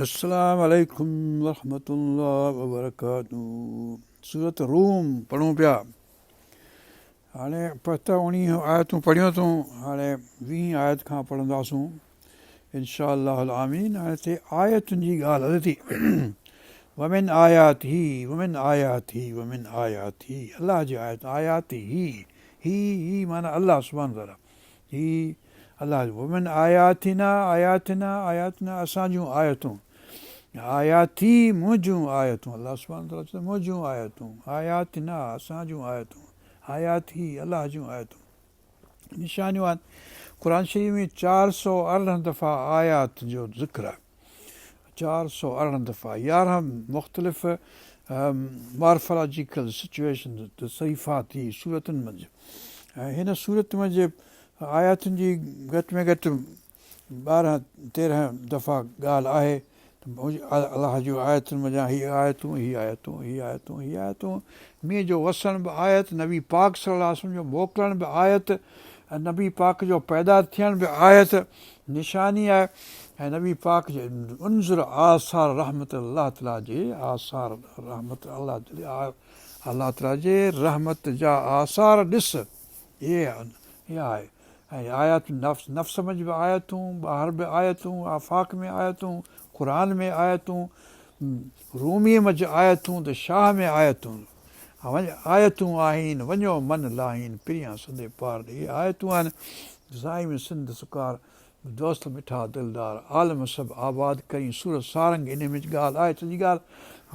السلام عليڪم ورحمة الله وبرڪاته سورت روم پڙهون پيا هاڻي پهتا 19 آيتون پڙهيون اٿون هاڻي 20 آيت کان پڙهنداسون انشاء الله العامين هاڻي هتي آيتن جي ڳالهه هلي ٿي ومن آياته ومن آياته ومن آياته الله جي آيت آياته هي هي هي معنيٰ الله سبحانه وتعالي هي الله جو ومن آياتنا آياتنا آياتنا اسان جون آيتون آياتي منهنجون آيتون الله سبحانه وتعالي چوي منهنجون آيتون آياتنا اسان جون آيتون آياتي الله جون آيتون نشانيون آهن قرآن شريف ۾ 418 دفعا آيات جو ذڪر آهي 418 دفعا 11 مختلف مارفالاجيڪل سچويشن تصريفات جي صورتن منجهه ۽ هن صورت منجهه آياتن جي گهٽ ۾ گهٽ 12 13 دفعا ڳالهه آهي ته الله جون آيتن منجهان هي آيتون هي آيتون هي آيتون هي آيتون مينهن جو وسڻ به آيت نبي پاڪ صلي الله عليه وسلم جو موڪلڻ به آيت نبي پاڪ جو پيدا ٿيڻ به آيت نشاني آهي ۽ نبي پاڪ جي انظر آثار رحمت الله تعالي جي آثار رحمت الله تعالي الله تعالي جي رحمت جا آثار ڏس اهي اها آهي ۽ آيات نفس نفس منجه به آيتون ٻاهر به آيتون آفاق ۾ آيتون قرآن ۾ آيتون رومي منجه آيتون ته شاهه ۾ آيتون آيتون آهين وڃو من لاهين پريان سندي پار ڏي اهي آيتون آهن سائين ۾ سنڌ سڪار دوست مٺا دلدار عالم سڀ آباد ڪرين سور سارنگ انهي ۾ ڳالهه آهي سڄي ڳالهه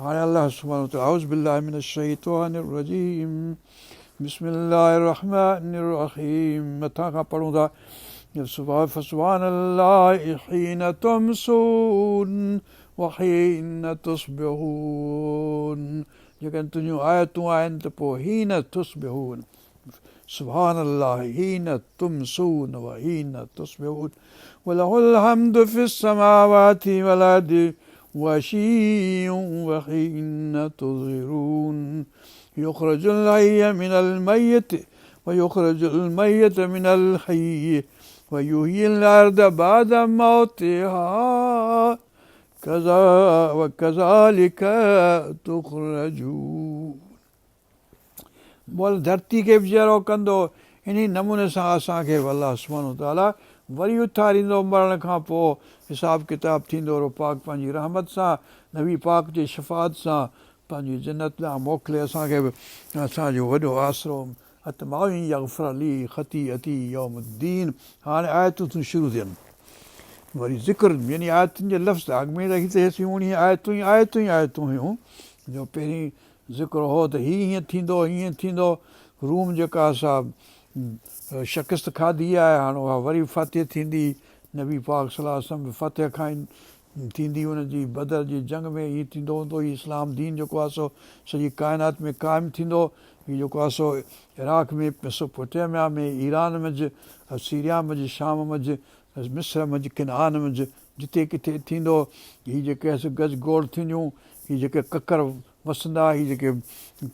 هاڻي الله سبحانه وتعالي اعوذ بالله من الشيطان الرجيم بسم الله الرحمن الرحيم مٿان کان پڙهون ٿا فسبحان الله حين تمسون وحين تصبحون جيڪڏهن تنهنجون آيتون آهن ته پوء حين تصبحون سبحان الله حين تمسون وحين تصبحون وله الحمد في السماوات والارض وعشيا وحين تظهرون يخرج الحي من الميت ويخرج الميت من الحي ويحيي الارض بعد موتها ڪذا وڪذالڪ تخرجون مئل ڌرتي کي به جيئرو ڪندو انهي نموني سان اسان کي به الله سبحانه وتعاليٰ وري اٿاريندو مرڻ کان پوء حساب ڪتاب ٿيندو رب پاڪ پنهنجي رحمت سان نبي پاڪ جي شفاعت سان پنهنجي جنت ڏانهن موڪلي اسان کي به اسان جو وڏو آسرو اطمع ان يغفر لي خطيئتي يوم الدين هاڻي آيتون ٿيون شروع ٿين وري ذڪر يعني آيتن جي لفظ اڳ ۾ ته هتي هيسين 19 آيتون ئي آيتون ئي آيتون هيون جو پهرين ذڪر هو ته هي هيئن ٿيندو هيئن ٿيندو روم جيڪا سا شڪست کاڌي آهي هاڻ اها وري فتح ٿيندي نبي پاڪ صلي الله عليه وسلم به فتح کائين ٿيندي ان جي بدر جي جنگ ۾ هي ٿيندو هوندو هي اسلام دين جيڪو آهي سو سڄي ڪائنات ۾ قائم ٿيندو هي جيڪو آهي سو عراق ۾ ميسوپوٽيميا ۾ ايران منجهه سيريا منجهه شام منجهه مصر منجهه ڪنعان منجهه جتي ڪٿي ٿيندو هي جيڪي سو گج گوڙ ٿينديون هي جيڪي ڪڪر وسندا هي جيڪي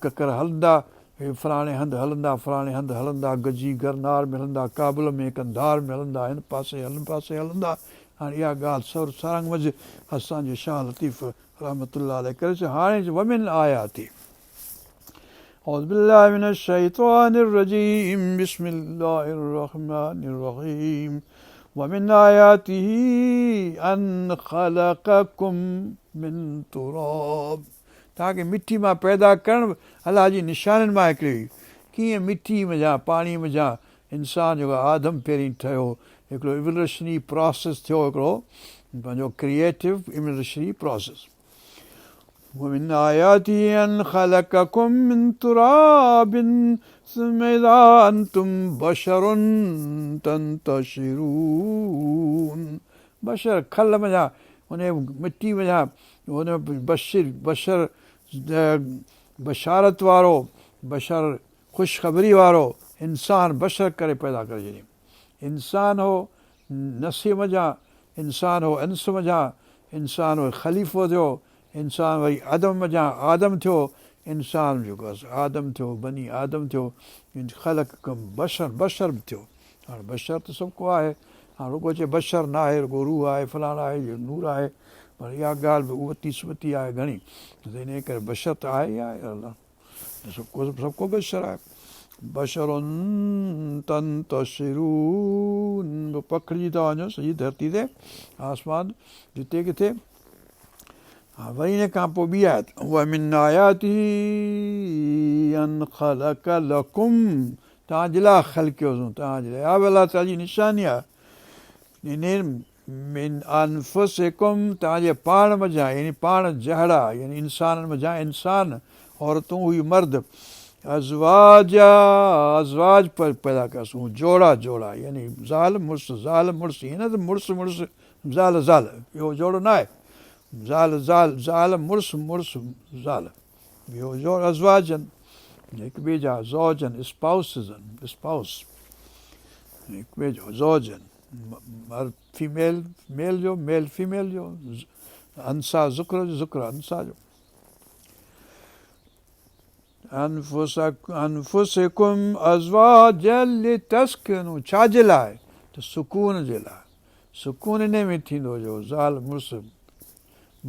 ڪڪر هلندا هي فلاڻي هنڌ هلندا فلاڻي هنڌ هلندا گجي گرنار ۾ هلندا ڪابل ۾ قنڌار ۾ هلندا هن پاسي هن پاسي هلندا هاڻي اها ڳالهه سر سارنگ منجهه اسان جي شاهه لطيف رحمة الله عليه ڪري ڇڏي هاڻي ومن آياته اعوذ بالله من الشيطان الرجيم بسم الله الرحمن الرحيم ومن آياته ان خلقكم من تراب توهان کي مٽي مان پيدا ڪرڻ به الله جي نشانين مان هڪڙي هئي. ڪيئن مٽي منجهان، پاڻي منجهان انسان جيڪو آدم پهرين ٺهيو، هڪڙو ايولوشنري پراسيس ٿيو هڪڙو پنهنجو ڪريئيٽو ايولوشنري پراسيس. ومن آياته ان خلقڪم من تراب ثم اذا انتم بشر تنتشرون بشر کل منجهان انهيء مٽي منجهان ان بشر بشر بشارت وارو بشر خوشخبري وارو انسان بشر ڪري پيدا ڪري ڇڏيائين. انسان هو نسي منجهان، انسان هو انس منجهان، انسان وري خليفو ٿيو، انسان وري عدم منجهان آدم ٿيو، انسان جيڪو آهي آدم ٿيو، بني آدم ٿيو، خلقڪم بشر بشر به ٿيو. هاڻ بشر ته سڀ ڪو آهي، هاڻ رڳو چئي بشر ناهي، رڳو روح آهي، فلاڻو آهي، نور آهي، پر اها ڳالهه به ابتي سبتي آهي گهڻي ته انهيء ڪري بشر ته آهي ئي آهي الله سڀ ڪو سڀ ڪو بشر آهي. بشر تنتشرون پکڙجي ٿا وڃو سڄي ڌرتي تي آسمان جتي ڪٿي. ها وري ان کان پوء ٻي آيت ومن آياته ان خلق لڪم توهان جي لاء خلقيوسون توهان جي لاء اها به الله تعالي جي نشاني آهي من انفسڪم توهان جي پاڻ منجهان يعني پاڻ جهڙا يعني انسانن منجهان انسان عورتون هي مرد ازواجا ازواج پيدا ڪياسون جوڙا جوڙا يعني زال مڙس زال مڙس ائين نه ته مڙس مڙس زال زال اهو جوڙو نه آهي زال زال زال مڙس مڙس زال اهو جوڙ ازواجن هڪ ٻئي جا زوجن اسپائوسز اسپائوس هڪ ٻئي جو زوجن مرد فيميل ميل جو ميل فيميل جو انثيٰ ذڪر جو ذڪر انثيٰ جو انفسڪم ازواجا لتسڪنوا ڇا جي لاء ته سڪون جي لاء سڪون انهي ۾ ٿيندو جو زال مڙس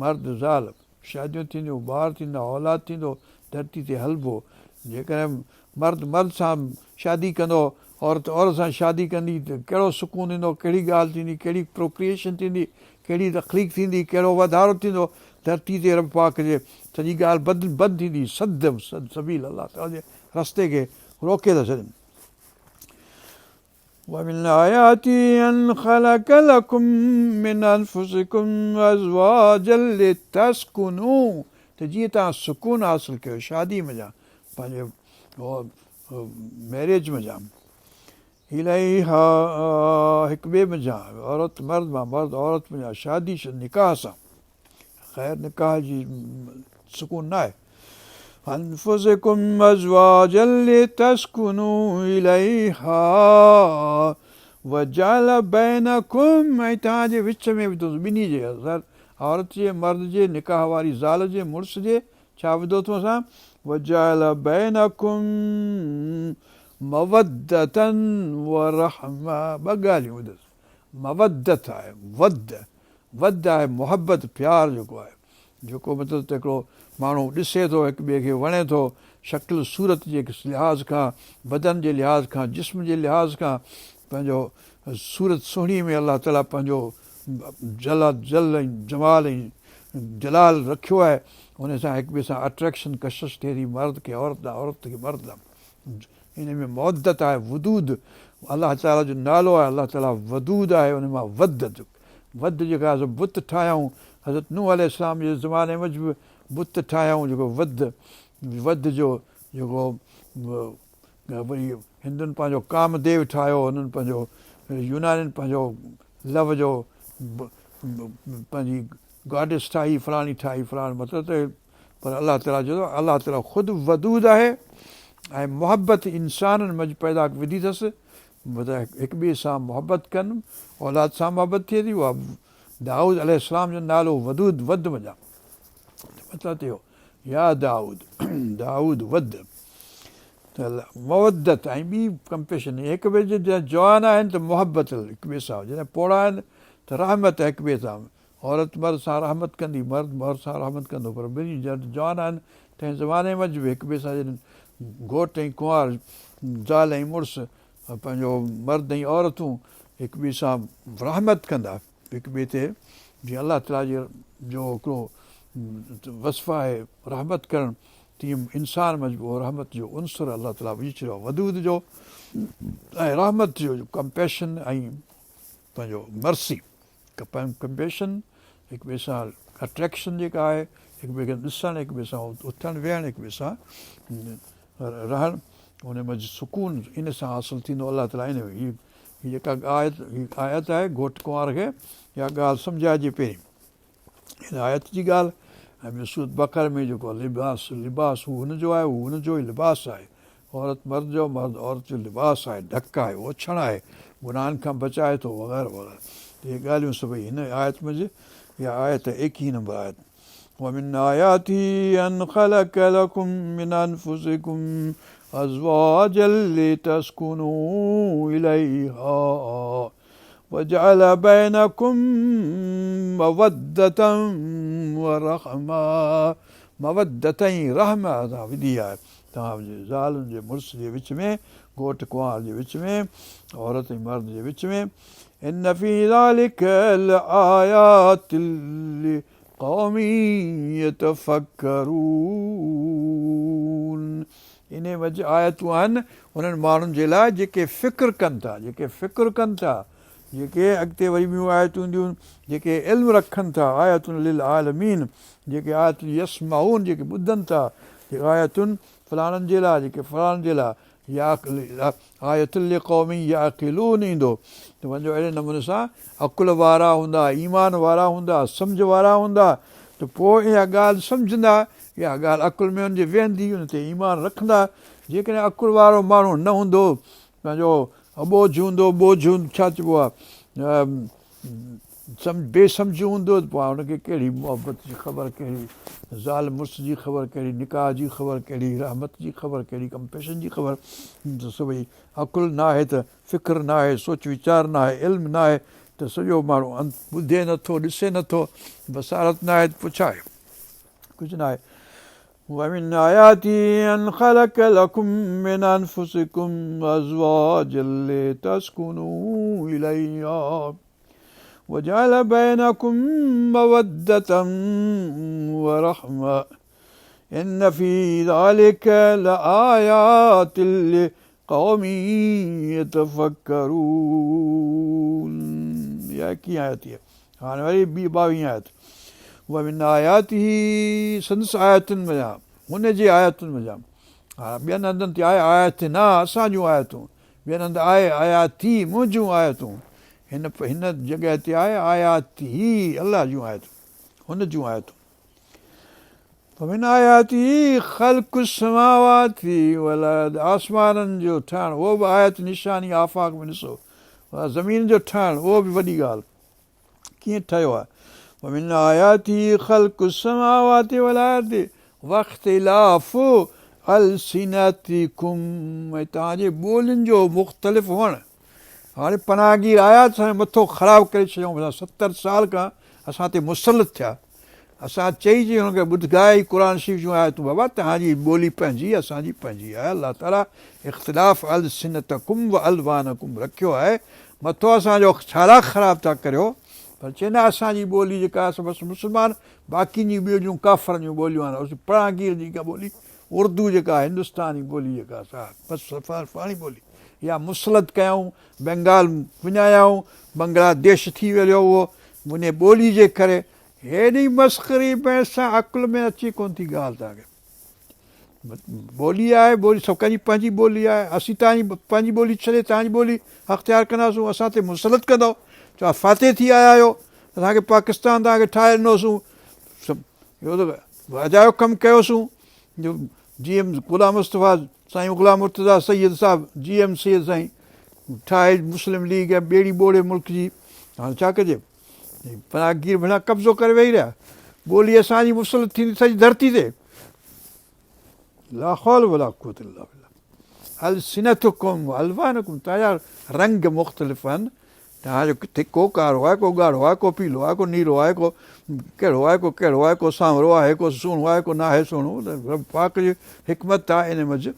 مرد زال شاديون ٿينديون، ٻار ٿيندا، اولاد ٿيندو، ڌرتي تي هلبو. جيڪڏهن مرد مرد سان شادي ڪندو، عورت عورت سان شادي ڪندي ته ڪهڙو سڪون ايندو، ڪهڙي ڳالهه ٿيندي، ڪهڙي Procreation ٿيندي، ڪهڙي تخليق ٿيندي، ڪهڙو واڌارو ٿيندو ڌرتي تي رب پاڪ جي سڄي ڳالهه بند بند ٿيندي، سد سد سبيل الله تعاليٰ جي رستي کي روڪي ٿا ڇڏين. ومن آياته ان خلق لڪم من انفسڪم ازواجا لتسڪنوا ته جيئن توهان سڪون حاصل ڪيو شادي منجهان پنهنجي ميريج منجهان اليها هڪ ٻئي منجهان عورت مرد مان مرد عورت منجهان شادي نڪاح سان غير نڪاح جي سڪون نه آهي. انفسڪم ازواجا لتسڪنوا اليها وجعل بينڪم ۽ توهان جي وچ ۾ وڌو ٻنهي جي عورت جي مرد جي نڪاح واري زال جي مڙس جي ڇا وڌو اٿون اسان وجعل بينڪم مودة ورحمة ٻه ڳالهيون وڌس مودت آهي ود ود آهي محبت پيار جيڪو آهي جيڪو مطلب ته هڪڙو ماڻهو ڏسي ٿو هڪ ٻئي کي وڻي ٿو شڪل صورت جي لحاظ کان بدن جي لحاظ کان جسم جي لحاظ کان پنهنجو صورت سهڻي ۾ الله تعالي پنهنجو جل جل ۽ جمال ۽ جلال رکيو آهي ان سان هڪ ٻئي سان اٽريڪشن ڪشش ٿئي ٿي مرد کي عورت ڏانهن عورت کي مرد ڏانهن ان ۾ مودت آهي ودود الله تعالي جو نالو آهي الله تعالي ودود آهي ان مان ود ود جيڪا آهي سو بت ٺاهيائون حضرت نوح عليه السلام جي زماني منجه به بت ٺاهيائون جيڪو ود ود جو جيڪو وري هندن پنهنجو ڪام ديو ٺاهيو هنن پنهنجو يونانين پنهنجو لو جو پنهنجي گاڊس ٺاهي فلاڻي ٺاهي فلاڻي مطلب ته پر الله تعاليٰ چيو ته الله تعاليٰ خود ودود آهي ۽ محبت انسانن منجهه پيدا وڌي اٿس مطلب هڪ ٻئي سان محبت ڪن اولاد سان محبت ٿئي ٿي اها دائود عليه السلام جو نالو ودود ود منجهان مطلب ته اهو يا دائود دائود ود مودت ۽ ٻي ڪمپيشن هڪ ٻئي جي جڏهن جوان آهن ته محبت هڪ ٻئي سان جڏهن پوڙها آهن ته رحمت هڪ ٻئي سان عورت مرد سان رحمت ڪندي، مرد عورت سان رحمت ڪندو پر ٻنهي جڏهن جوان آهن تنهن زماني منجهه به هڪ ٻئي سان جڏهن گهوٽ ۽ ڪنوار، زال ۽ مڙس، پنهنجو مرد ۽ عورتون هڪ ٻئي سان رحمت ڪندا هڪ ٻئي تي جيئن الله تعاليٰ جي جو هڪڙو وصف آهي رحمت ڪرڻ تيئن انسان منجهه به اهو رحمت جو عنصر الله تعاليٰ وجهي ڇڏيو آهي ودود جو ۽ رحمت جو ڪمپيشن ۽ پنهنجو مرسي ڪمپيشن، هڪ ٻئي سان اٽريڪشن جيڪا آهي، هڪ ٻئي کي ڏسڻ، هڪ ٻئي سان اٿڻ ويهڻ، هڪ ٻئي سان رهڻ، ان منجهه سڪون ان سان حاصل ٿيندو الله تعاليٰ ان هي هي جيڪا آيت هي آيت آهي گهوٽ ڪنوار کي اها ڳالهه سمجهائجي پهرين هن آيت جي ڳالهه ۽ ٻيو سورت بقر ۾ جيڪو لباس لباس هو هن جو آهي هو هن جو ئي لباس آهي عورت مرد جو مرد عورت جو لباس آهي ڍڪ آهي اوڇڻ آهي گناهن کان بچائي ٿو وغيره وغيره اهي ڳالهيون سڀئي هن آيت منجهه اها آيت ايڪيهه نمبر آيت ومن آياته ان خلق لكم من انفسكم ازواجا لتسكنوا اليها. وجعل بينڪم مودة ورحمة مودة ۽ رحمة اسان وڌي آهي توهان جي زالن جي مڙس جي وچ ۾ گهوٽ ڪنوار جي وچ ۾ عورت ۽ مرد جي وچ ۾ ان في ذلک لآيات لقوم يتفڪرون انهي منجهه آيتون آهن انهن ماڻهن جي لاء جيڪي فڪر ڪن ٿا، جيڪي فڪر ڪن ٿا، جيڪي اڳتي وري ٻيون آيتون اينديون، جيڪي علم رکن ٿا، آية للعالمين، جيڪي آية يسمعون، جيڪي ٻڌن ٿا، جيڪي آيتن فلاڻن جي لاء، جيڪي فلاڻن جي لاء، آية لقوم يعقلون ايندو ته وڃو اهڙي نموني سان عقل وارا هوندا، ايمان وارا هوندا، سمجهه وارا هوندا ته پوء اها ڳالهه سمجهندا، اها ڳالهه عقل ۾ ان جي ويهندي، ان تي ايمان رکندا، جيڪڏهن عقل وارو ماڻهو نه هوندو، پنهنجو اٻوجهه هوندو، ٻوجهه هوندو ڇا چئبو آهي بي سمجهه هوندو ته پوء هن کي ڪهڙي محبت جي خبر، ڪهڙي زال مڙس جي خبر، ڪهڙي نڪاح جي خبر، ڪهڙي رحمت جي خبر، ڪهڙي ڪمپيشن جي خبر ته سڀئي عقل ناهي ته فڪر ناهي، سوچ ويچار ناهي، علم ناهي ته سڄو ماڻهو ٻڌي نٿو، ڏسي نٿو، بصارت ناهي ته پوء ڇا آهي؟ ڪجهه ناهي. ومن آياته ان خلق لڪم من انفسڪم ازواجا لتسڪنوا اليها وجعل بينڪم مودة ورحمة ان في ذلک لآيات لقوم يتفڪرون اها ايڪيهين آيت هئي هاڻي وري ٻي ٻاويهين آيت ومن آياته سندس آيتن منجهان هن جي آيتن منجهان هاڻي ٻين هنڌن تي آهي آياتنا اسان جون آيتون ٻين هنڌ آهي آياتي منهنجون آيتون هن هن جڳهه تي آهي آياته الله جون آيتون هن جون آيتون ومن آياته خلق السماوات والارض آسمانن جو ٺهڻ اهو به آيت نشاني آفاق ۾ ڏسو زمين جو ٺهڻ اهو به وڏي ڳالهه ڪيئن ٺهيو آهي ومن آياته خلق السماوات والارض واختلاف السنتڪم ۽ توهان جي ٻولين جو مختلف هئڻ هاڻي پناهگير آيا ته اسان جو مٿو خراب ڪري ڇڏيائون اسان ستر سال کان اسان تي مسلط ٿيا اسان چئي چئي هنن کي ٻڌائي قرآن شريف جون آيتون بابا توهان جي ٻولي پنهنجي اسان جي پنهنجي آهي الله تعالي اختلاف السنتڪم و الوانڪم رکيو آهي مٿو اسان جو ڇا لاء خراب ٿا ڪريو پر چئي نه اسان جي ٻولي جيڪا آهي بس مسلمان باقين جي ٻوليون ڪافرن جون ٻوليون آهن پناهگير جي ڪا ٻولي اردو جيڪا هندستاني ٻولي جيڪا سا بس فلاڻي ٻولي اها مسلط ڪيائون بينگال وڃايائون بنگلا ديش ٿي ويو اهو ان ٻولي جي ڪري هيڏي مسخري پئسا عقل ۾ اچي ڪون ٿي ڳالهه توهان کي ٻولي آهي ٻولي سڀ ڪنهن جي پنهنجي ٻولي آهي اسين توهان جي پنهنجي ٻولي ڇڏي توهان جي ٻولي اختيار ڪنداسون اسان تي مسلط ڪندؤ توهان فاتح ٿي آيا آهيو اسان کي پاڪستان توهان کي ٺاهي ڏنوسون اهو ته اجايو ڪم ڪيوسون جو جي ايم غلام مصطفيٰ سائين غلام مرتضيٰ سيد صاحب جي ايم سيد سائين ٺاهي مسلم ليگ ۽ ٻيڙي ٻوڙي ملڪ جي هاڻي ڇا ڪجي پناهگير ڀلا قبضو ڪري ويهي رهيا ٻولي اسان جي مسلط ٿيندي سڄي ڌرتي تي لا حول ولا قوت الا بالله السنتڪم الوانڪم توهان جا رنگ مختلف آهن توهان جو ڪٿي ڪو ڪارو آهي ڪو ڳاڙهو آهي ڪو پيلو آهي ڪو نيرو آهي ڪو ڪهڙو آهي ڪو ڪهڙو آهي ڪو سانورو آهي ڪو سهڻو آهي ڪو ناهي سهڻو رب پاڪ جي حڪمت آهي ان منجهه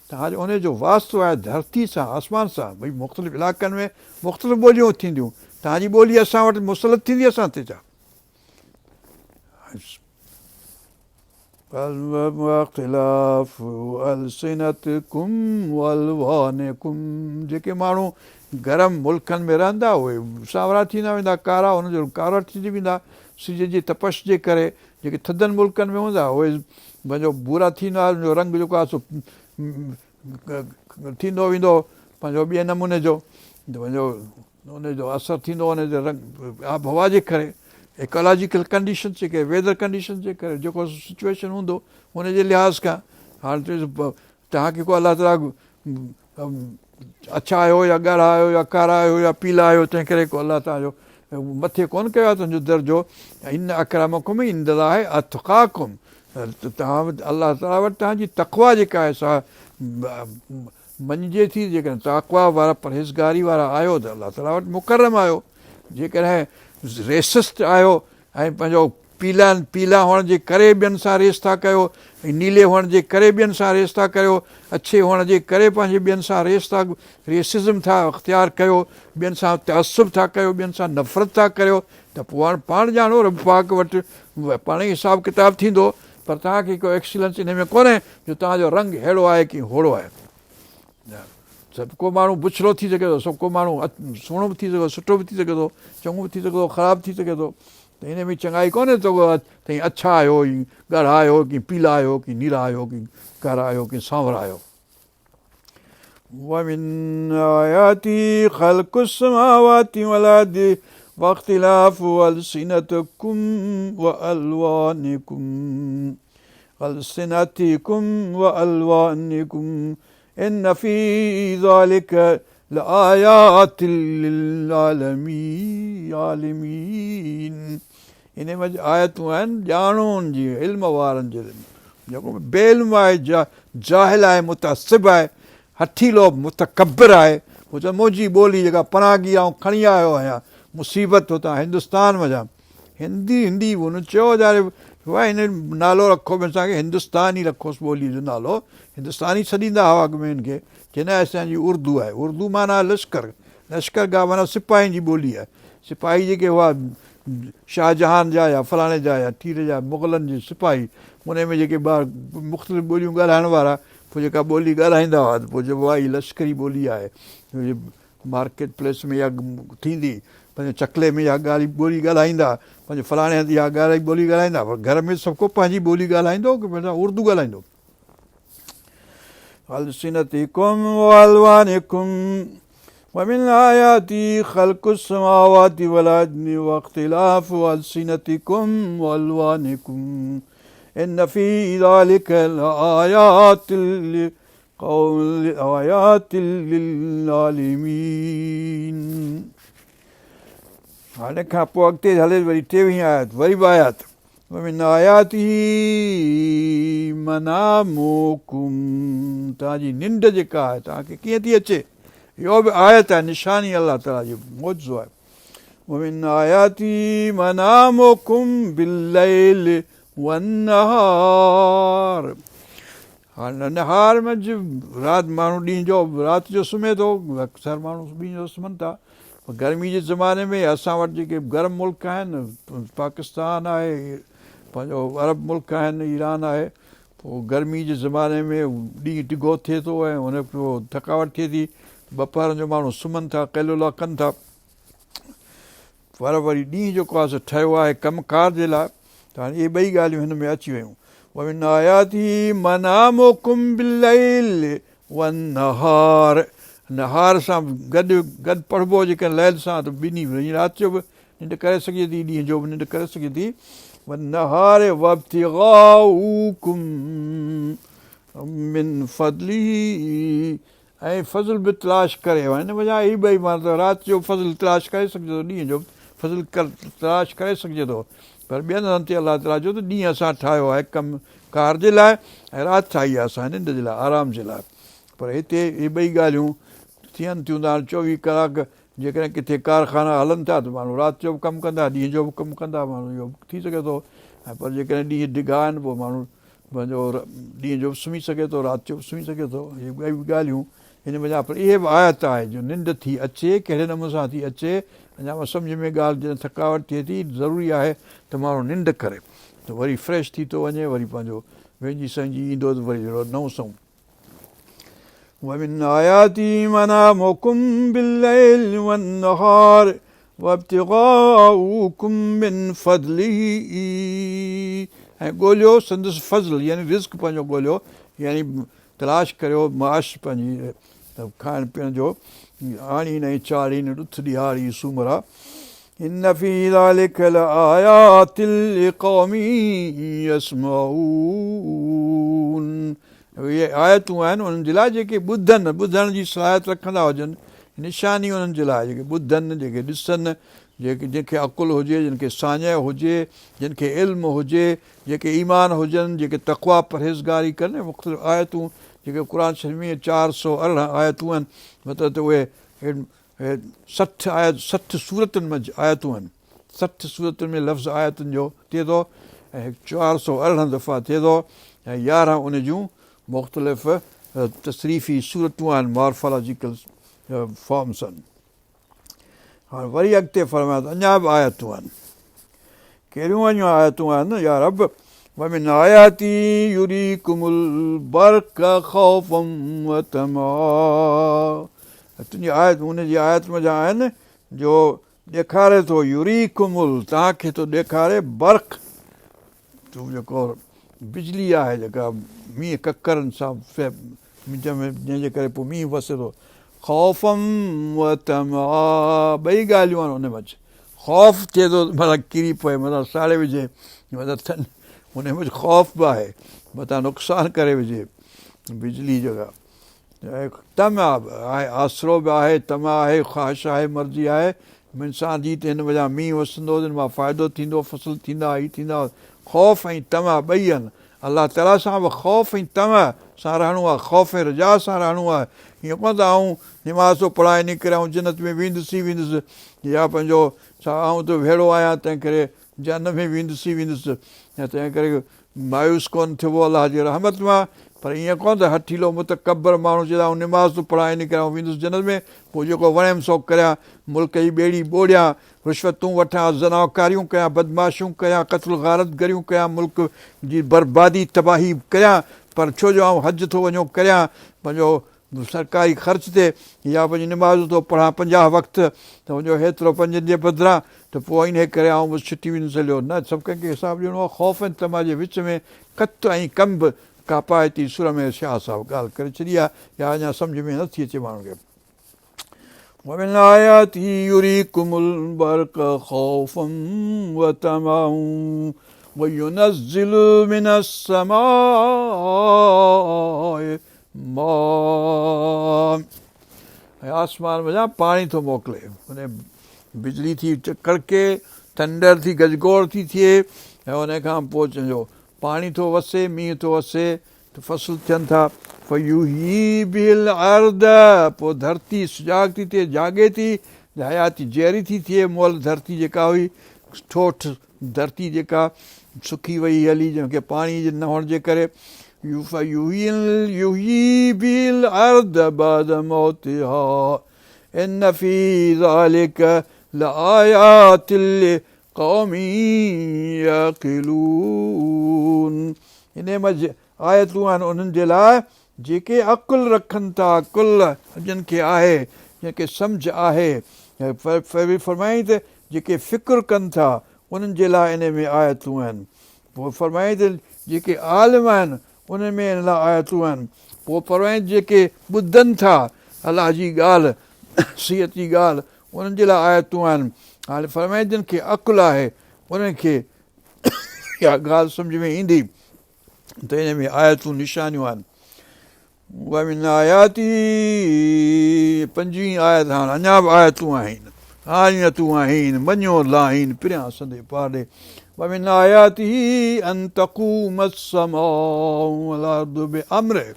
توهان جو ان جو واسطو آهي ڌرتي سان آسمان سان ڀئي مختلف علائقن ۾ مختلف ٻوليون ٿينديون توهان جي ٻولي اسان وٽ مسلط ٿيندي اسان تي ڇا واختلاف السنتڪم والوانڪم جيڪي ماڻهو گرم ملڪن ۾ رهندا اهي سانورا ٿيندا ويندا ڪارا ان جو ڪارا ٿي ويندا سج جي تپش جي ڪري جيڪي ٿڌن ملڪن ۾ هوندا اهي پنهنجو ڀورا ٿيندا ان جو رنگ جيڪو آهي سو ٿيندو ويندو پنهنجو ٻئي نموني جو پنهنجو ان جو اثر ٿيندو ان جي رنگ آبهوا جي ڪري ايڪالاجيڪل ڪنڊيشن جي ڪري ويدر ڪنڊيشن جي ڪري جيڪو سچويشن هوندو ان جي لحاظ کان هاڻي توهان کي ڪو الله تعاليٰ اڇا آهيو يا ڳاڙها آهيو يا ڪارا آهيو يا پيلا آهيو تنهن ڪري ڪو الله توهان جو مٿي ڪونه ڪيو آهي تنهنجو درجو ان اڪرمڪم عند الله اتقاڪم توهان وٽ الله تعاليٰ وٽ توهان جي تقويٰ جيڪا آهي سا مڃجي ٿي جيڪڏهن تقويٰ وارا پرهيزگاري وارا آهيو ته الله تعاليٰ وٽ مڪرم آهيو جيڪڏهن ريسسٽ آهيو ۽ پنهنجو پيلا پيلا هئڻ جي ڪري ٻين سان ريس ٿا ڪيو ۽ نيلي هئڻ جي ڪري ٻين سان ريس ٿا ڪريو اڇي هئڻ جي ڪري پنهنجي ٻين سان ريس ٿا ريسزم ٿا اختيار ڪيو ٻين سان تعصب ٿا ڪيو ٻين سان نفرت ٿا ڪريو ته پوء هاڻ پاڻ ڄاڻو رب پاڪ وٽ پاڻ ئي حساب ڪتاب ٿيندو پر توهان کي ڪو ايڪسيلنس ان ۾ ڪونهي جو توهان جو رنگ ههڙو آهي ڪي هوڙو آهي. سڀ ڪو ماڻهو بڇڙو ٿي سگهي ٿو، سڀ ڪو ماڻهو سهڻو به ٿي سگهي ٿو، سٺو به ٿي سگهي ٿو، چڱو به ٿي سگهي ٿو، خراب ٿي سگهي ٿو ته ان ۾ چڱائي ڪونهي ته توهين اڇا آهيو، ڳاڙها آهيو، ڪي پيلا آهيو، ڪي نيرا آهيو، ڪي ڪارا آهيو، ڪي سانورا آهيو. ومن آياته خلق السماوات والارض واختلاف السنتكم والوانكم السنتكم والوانكم ان في ذلك لآيات للعالمين ان منجهه آيتون آهن ڄاڻون جي علم وارن جي جيڪو بي علم آهي جاهل آهي متعصب آهي هٺيلو متڪبر آهي هو چوي منهنجي ٻولي جيڪا پناهگير آئون کڻي آيو آهيان مصيبت هتان هندستان منجهان هندي هندي هن چيو هزاري هن نالو رکو به اسان کي هندستاني رکوس ٻولي جو نالو هندستاني سڏيندا هئا اڳ ۾ هن کي چي نه اسان جي اردو آهي اردو معنيٰ لشڪر لشڪر گاهه معنيٰ سپاهين جي ٻولي آهي سپاهي جيڪي هئا شاهجهان جا يا فلاڻي جا يا ٺير جا مغلن جي سپاهي انهي ۾ جيڪي ٻار مختلف ٻوليون ڳالهائڻ وارا پوء جيڪا ٻولي ڳالهائيندا هئا ته پوء چئبو آهي هي لشڪري ٻولي آهي مارڪيٽ پليس ۾ اها ٿيندي پنهنجي چڪلي ۾ اها ڳالهه ٻولي ڳالهائيندا پنهنجي فلاڻي هنڌ اها ڳالهه ٻولي ڳالهائيندا پر گهر ۾ سڀ ڪو پنهنجي ٻولي ڳالهائيندو اردو ڳالهائيندو السنتكم والوانكم ومن آياته خلق السماوات والارض واختلاف السنتكم والوانكم ان في ذلك لآيات لقوم آيات للعالمين هاڻي کان پوء اڳتي هلي وري ٽيويهين آيت وري به آيات ومن آياته منامڪم توهان جي ننڊ جيڪا آهي توهان کي ڪيئن ٿي اچي اهو به آيت آهي نشاني الله تعاليٰ جو معجزو آهي ومن آياته منامڪم بالليل والنهار هاڻي نهار منجهه رات ماڻهو ڏينهن جو رات جو سمهي ٿو اڪثر ماڻهو ڏينهن جو سمهن ٿا پر گرمي جي زماني ۾ اسان وٽ جيڪي گرم ملڪ آهن پاڪستان آهي پنهنجو عرب ملڪ آهن ايران آهي پوء گرمي جي زماني ۾ ڏينهن ڊگهو ٿئي ٿو ۽ ان پوء ٿڪاوٽ ٿئي ٿي ٻپهرن جو ماڻهو سمهن ٿا قيلولا ڪن ٿا پر وري ڏينهن جيڪو آهي سو ٺهيو آهي ڪم ڪار جي لاء ته هاڻي اهي ٻئي ڳالهيون هن ۾ اچي ويون ومن آياته منامڪم بالليل والنهار نهار سان گڏ گڏ پڙهبو جيڪڏهن ليل سان ته ٻنهي يعني رات جو به ننڊ ڪري سگهجي ٿي ڏينهن جو به ننڊ ڪري سگهجي ٿي والنهار وابتغاؤڪم من فضله ۽ فضل به تلاش ڪري هن وجهان هي ٻئي معنيٰ ته رات جو فضل تلاش ڪري سگهجي ٿو ڏينهن جو به فضل تلاش ڪري سگهجي ٿو پر ٻين هنڌن تي الله تعاليٰ چيو ته ڏينهن اسان ٺاهيو آهي ڪم ڪار جي لاء ۽ رات ٺاهي آهي اسان ننڊ جي لاء آرام جي لاء پر هتي هي ٻئي ڳالهيون ٿين ٿيون ته هاڻي چوويهه ڪلاڪ جيڪڏهن ڪٿي ڪارخانا هلن ٿا ته ماڻهو رات جو به ڪم ڪندا ڏينهن جو به ڪم ڪندا ماڻهو اهو ٿي سگهي ٿو ۽ پر جيڪڏهن ڏينهن ڊگها آهن پوء ماڻهو پنهنجو ڏينهن جو به سمهي سگهي ٿو رات جو به سمهي سگهي ٿو اهي ٻئي ڳالهيون هن وجهان پر اهي به آيت آهي جو ننڊ ٿي اچي ڪهڙي نموني سان ٿي اچي اڃا مان سمجهه ۾ ڳالهه جڏهن ٿڪاوٽ ٿئي ٿي ضروري آهي ته ماڻهو ننڊ ڪري ته وري فريش ٿي ٿو وڃي وري پنهنجو وهنجي سهنجي ايندو ته وري نئون سنئون ومن آياته منامكم بالليل والنهار وابتغاؤكم من فضله ۽ ڳوليو سندس فضل يعني رزق پنهنجو ڳوليو يعني تلاش ڪريو معاش پنهنجي کائڻ پيئڻ جو آڻين ۽ چاڙهين ڏٿ ڏيهاڙي سومرا ان في ذلک لآيات لقوم يسمعون اهي آيتون آهن انهن جي لاء جيڪي ٻڌن، ٻڌڻ جي صلاحيت رکندا هجن، نشاني انهن جي لاء جيڪي ٻڌن، جيڪي ڏسن، جيڪي جن کي عقل هجي، جن کي ساڃهه هجي، جن کي علم هجي، جيڪي ايمان هجن، جيڪي تقويٰ پرهيزگاري ڪن ۽ مختلف آيتون جيڪي قرآن شريف ۾ 418 آيتون آهن، مطلب ته اهي 60 آيت 60 سورتن منجه آيتون آهن. 60 سورتن ۾ لفظ آيتن جو ٿئي ٿو ۽ 418 دفعا ٿئي ٿو ۽ 11 ان جون مختلف تصريفي صورتون آهن، Morphological Forms آهن. هاڻ وري اڳتي فرمايو ته اڃا به آيتون آهن. ڪهڙيون اڃا آيتون آهن يا رب؟ ومن آياته يريڪم البرق خوفا وطمعا تنهنجي آيت ان جي آيت منجهان آهن جو ڏيکاري ٿو يريڪم ال توهان کي ٿو ڏيکاري برق جيڪو بجلي آهي جيڪا مينهن ڪڪرن سان جنهن جي ڪري پوء مينهن وسي ٿو. خوفا وطمعا ٻئي ڳالهيون آهن ان منجه. خوف ٿئي ٿو ته متان ڪري پوي، متان ساڙي وجهي، متان ٿن ان منجه خوف به آهي، متان نقصان ڪري وجهي بجلي جيڪا. طمع به آهي، آسرو به آهي، طمع آهي، خواهش آهي، مرضي آهي انسان جي ته هن منجهان مينهن وسندو ته هن مان فائدو ٿيندو، فصل ٿيندا، هي ٿيندا، خوف ۽ طمع ٻئي آهن. الله تعاليٰ سان به خوف ۽ طمع سان رهڻو آهي، خوف ۽ رجاء سان رهڻو آهي. ائين ڪونه ته آئون نماز ٿو پڙهان انهي ڪري آئون جنت ۾ ويندس ئي ويندس يا پنهنجو ڇا آئون ته ههڙو آهيان تنهن ڪري جهنم ۾ ويندس ئي ويندس يا تنهن ڪري مايوس ڪونه ٿبو الله جي رحمت مان پر ائين ڪونه ته هٺيلو متڪبر ماڻهو چئي ته آئون نماز ٿو پڙهان انهي ڪري آئون ويندس جنت ۾ پوء جيڪو وڻيم سو ڪريان ملڪ جي ٻيڙي ٻوڙيان رشوتون وٺان، زناڪاريون ڪيان، بدمعاشيون ڪيان، قتل غارت گريون ڪيان، ملڪ جي بربادي تباهي ڪريان، پر ڇو جو آئون حج ٿو وڃو ڪريان پنهنجو سرڪاري خرچ تي يا پنهنجي نمازون ٿو پڙهان 50 وقت ته منهنجو هيترو پنجن جي بدران ته پوء انهي ڪري آئون بس ڇٽي ويندس هليو. نه سڀ ڪنهن کي حساب ڏيڻو آهي. خوف ۽ طمع جي وچ ۾ ڪت ۽ ڪنب ڪاپائتي سر ۾ شاهه صاحب ڳالهه ڪري ڇڏي آهي يا اڃا سمجهه ۾ نٿي اچي ماڻهن کي. ومن آياته يريڪم البرق خوفا وطمعا وينزل من السماء ماء ۽ آسمان منجهان پاڻي ٿو موڪلي ان بجلي ٿي ڪڙڪي ٿنڊر ٿي گجگوڙ ٿي ٿئي ۽ ان کان پوء چئجو پاڻي ٿو وسي مينهن ٿو وسي ته فصل ٿين ٿا، فيحيي به الارض پوء ڌرتي سجاڳ ٿي ٿئي، جاڳي ٿي، حياتي جيئري ٿي ٿئي، مئل ڌرتي جيڪا هئي، ٺوٺ ڌرتي جيڪا سڪي وئي هلي جنهن کي پاڻي جي نه هئڻ جي ڪري، فيحيي به الارض بعد موتها ان في ذلڪ لآيات لقوم يعقلون انهيء منجهه آيتون آهن انهن جي لاء جيڪي عقل رکن ٿا، عقل جن کي آهي، جن کي سمجهه آهي. فرمايائين ته جيڪي فڪر ڪن ٿا انهن جي لاء انهيء ۾ آيتون آهن. پوء فرمايائين ته جيڪي عالم آهن انهن ۾ ان لاء آيتون آهن. پوء فرمايائين ته جيڪي ٻڌن ٿا الله جي ڳالهه، نصيحت جي ڳالهه، انهن جي لاء آيتون آهن. هاڻي فرمايائين جن کي عقل آهي انهن کي اها ڳالهه سمجهه ۾ ايندي ته ان ۾ آيتون نشانيون آهن. ومن آياته پنجويهين آيت هاڻ اڃا به آيتون آهن آيتون آهن مڃيو لاهين پريان سندي پاڏي ومن آياته ان تقوم السماء والارض بامره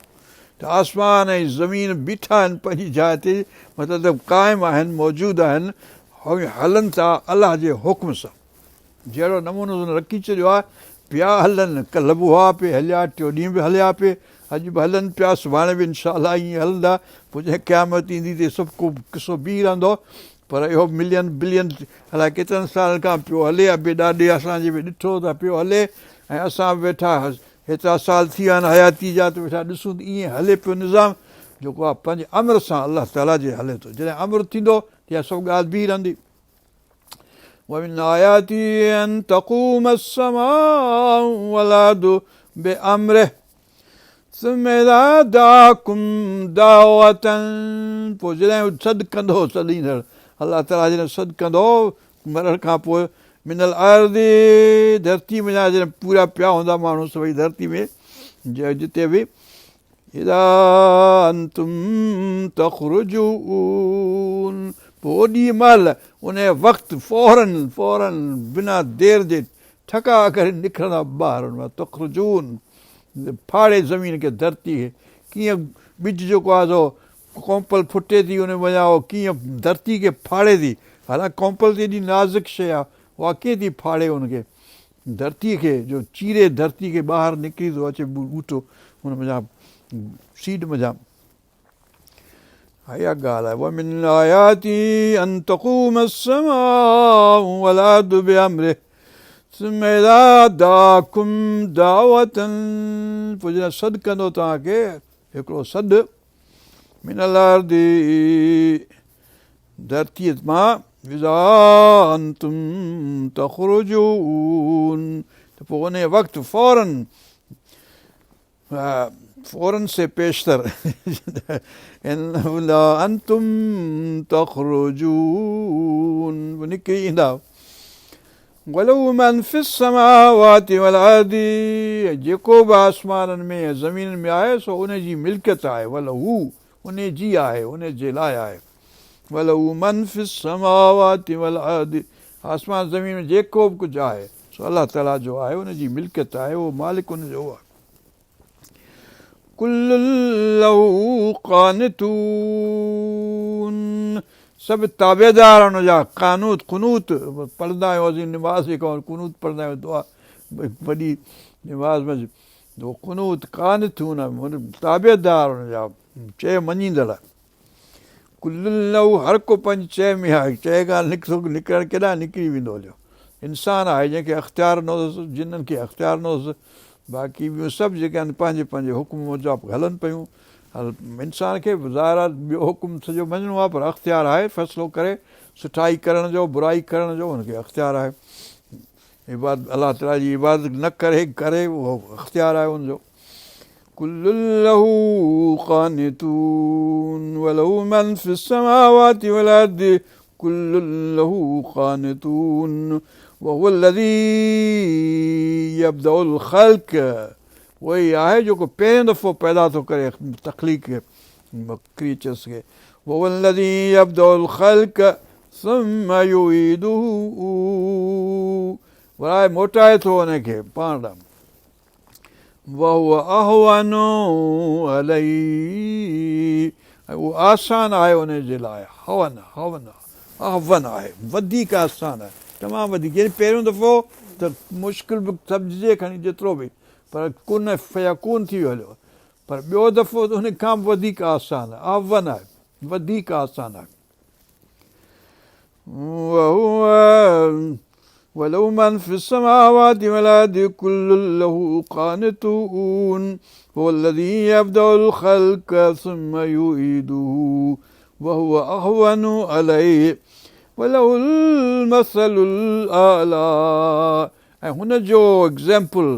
ته آسمان ۽ زمين بيٺا آهن پنهنجي جاء تي مطلب ته قائم آهن موجود آهن هلن ٿا الله جي حڪم سان جهڙو نمونو هن رکي ڇڏيو آهي، پيا هلن، ڪلهه به هئا پئي هليا، ٽيون ڏينهن به هليا پئي، اڄ به هلن پيا، سڀاڻي به انشاء الله ائين ئي هلندا، پوء جڏهن قيامت ايندي ته سڀ ڪو قصو بيهي رهندو، پر اهو ملين بلين الائي ڪيترن سالن کان پيو هلي، ابي ڏاڏي اسان جي به ڏٺو ته پيو هلي ۽ اسان به ويٺا هيترا سال ٿي ويا آهن حياتي جا ته ويٺا ڏسون ته ائين هلي پيو نظام جيڪو آهي پنهنجي امر سان الله تعاليٰ جي هلي ٿو، جڏهن امر ٿيندو ته اها سڀ ڳالهه بيهي رهندي. ومن آياته ان تقوم السماء والارض بامره ثم اذا دعاكم دعوة پوء جڏهن سڏ ڪندو سڏيندڙ الله تعاليٰ جڏهن سڏ ڪندو مرڻ کان پوء من الارض ڌرتي ۾ جڏهن پورا پيا هوندا ماڻهو سڀئي ڌرتي ۾ جتي به اذا انتم تخرجون پوء اوڏي مهل انهيء وقت فوراً فوراً بنا دير جي ٺڪاء ڪري نڪرندا ٻاهر ان مان تخرجون ڦاڙي زمين کي ڌرتي کي ڪيئن ٻج جيڪو آهي سو ڪونپل ڦٽي ٿي ان منجهان اهو ڪيئن ڌرتي کي ڦاڙي ٿي. حالانڪ ڪونپل ته ايڏي نازڪ شيء آهي اها ڪيئن ٿي ڦاڙي ان کي ڌرتي کي جو چيري ڌرتي کي ٻاهر نڪري ٿو اچي ٻوٽو ان منجهان سيڊ منجهان. اها ڳالهه آهي ومن آياته ان تقوم السماء والارض بامره ثم اذا دعاڪم دعوة پوء جڏهن سڏ ڪندو توهان کي هڪڙو سڏ من الارض ڌرتيء مان اذا انتم تخرجون ته پوء ان وقت فورن فورن سي پيشتر اذا انتم تخرجون نڪري ايندا وله من في السماوات والارض جيڪو به آسمانن ۾ ۽ زمينن ۾ آهي سو ان جي ملڪيت آهي وله ان جي آهي ان جي لاء آهي وله من في السماوات والارض آسمان زمين ۾ جيڪو به ڪجهه آهي سو الله تعاليٰ جو آهي ان جي ملڪيت آهي اهو مالڪ ان جو آهي ڪل له قانتون سڀ تابعدار ان جا قانوت قنوت پڙهندا آهيون اسين نماز جيڪا قنوت پڙهندا آهيون دعا وڏي نماز ۾ قنوت قانتون تابعدار ان جا چئي مڃيندڙ ڪل له هر ڪو پنهنجي چئي ۾ آهي، چئي کان نڪتو نڪرڻ ڪيڏانهن نڪري ويندو هليو. انسان آهي جنهن کي اختيار نه هوندس، جنن کي اختيار نه هوندس، باقي ٻيون سڀ جيڪي آهن پنهنجي پنهنجي حڪم موجب هلن پيون. انسان کي به ظاهر آهي ٻيو حڪم سڄو مڃڻو آهي پر اختيار آهي فيصلو ڪري سٺائي ڪرڻ جو برائي ڪرڻ جو هن کي اختيار آهي. عبادت الله تعاليٰ جي عبادت نه ڪري ڪري اهو اختيار آهي ان جو. ڪل له قانتون وله من في السماوات والارض ڪل له قانتون وهو الذي يبدأ الخلق اهو ئي آهي جيڪو پهريون دفعو پيدا ٿو ڪري تخليق کي ڪريچرس کي وهو الذي يبدأ الخلق ثم يعيده ورائي موٽائي ٿو ان کي پاڻ ڏانهن وهو اهون عليه ۽ اهو آسان آهي ان جي لاء هون هون اهون آهي وڌيڪ آسان آهي تمام وڌيڪ يعني پهريون دفعو ته مشڪل به سمجهجي کڻي جيترو به پر ڪن فيڪون ٿي ويو هليو پر ٻيو دفعو ته ان کان به وڌيڪ آسان آهي اهون آهي وڌيڪ آسان آهي وله من في السماوات والارض كل له قانتون هو الذي يبدأ الخلق ثم يعيده وهو اهون عليه وله المثل الاعلى ۽ هن جو ايگزيمپل